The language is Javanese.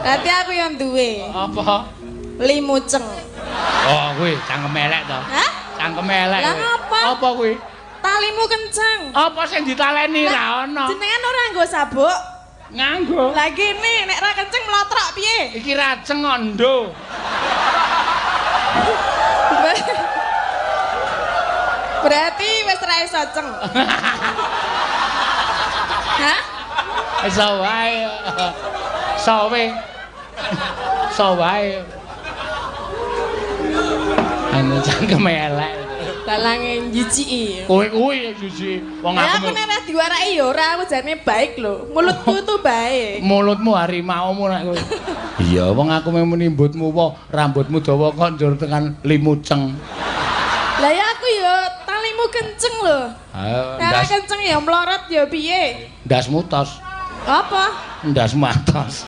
Berarti aku yang duwe. Apa? Limuceng. Oh, kuwi cangkem elek to. Hah? Cangkem elek. Lah ngapa? Apa kuwi? Talimu kenceng. Apa sing ditaleni ra ono? Jenengan ora nggo sabuk? Nganggo. Lah gini nek ra kenceng mlotrok piye? Iki raceng kok ndo. Berarti wis ra iso ceng. Hah? Iso wae. Sowe. So wae. Anu cangkem elek. Dalange njijiki. Kowe kuwi jijiki. Wong aku nek ora diwaraki ya ora, aku jane baik lho. Mulutku tuh baik. Mulutmu harimaumu nek kowe. Iya, wong aku mung nimbutmu apa rambutmu dawa kok njur tekan limuceng. Lah ya aku ya talimu kenceng lho. Nek kenceng ya mlorot ya piye? Ndasmu tos. Apa? Ndasmu atos.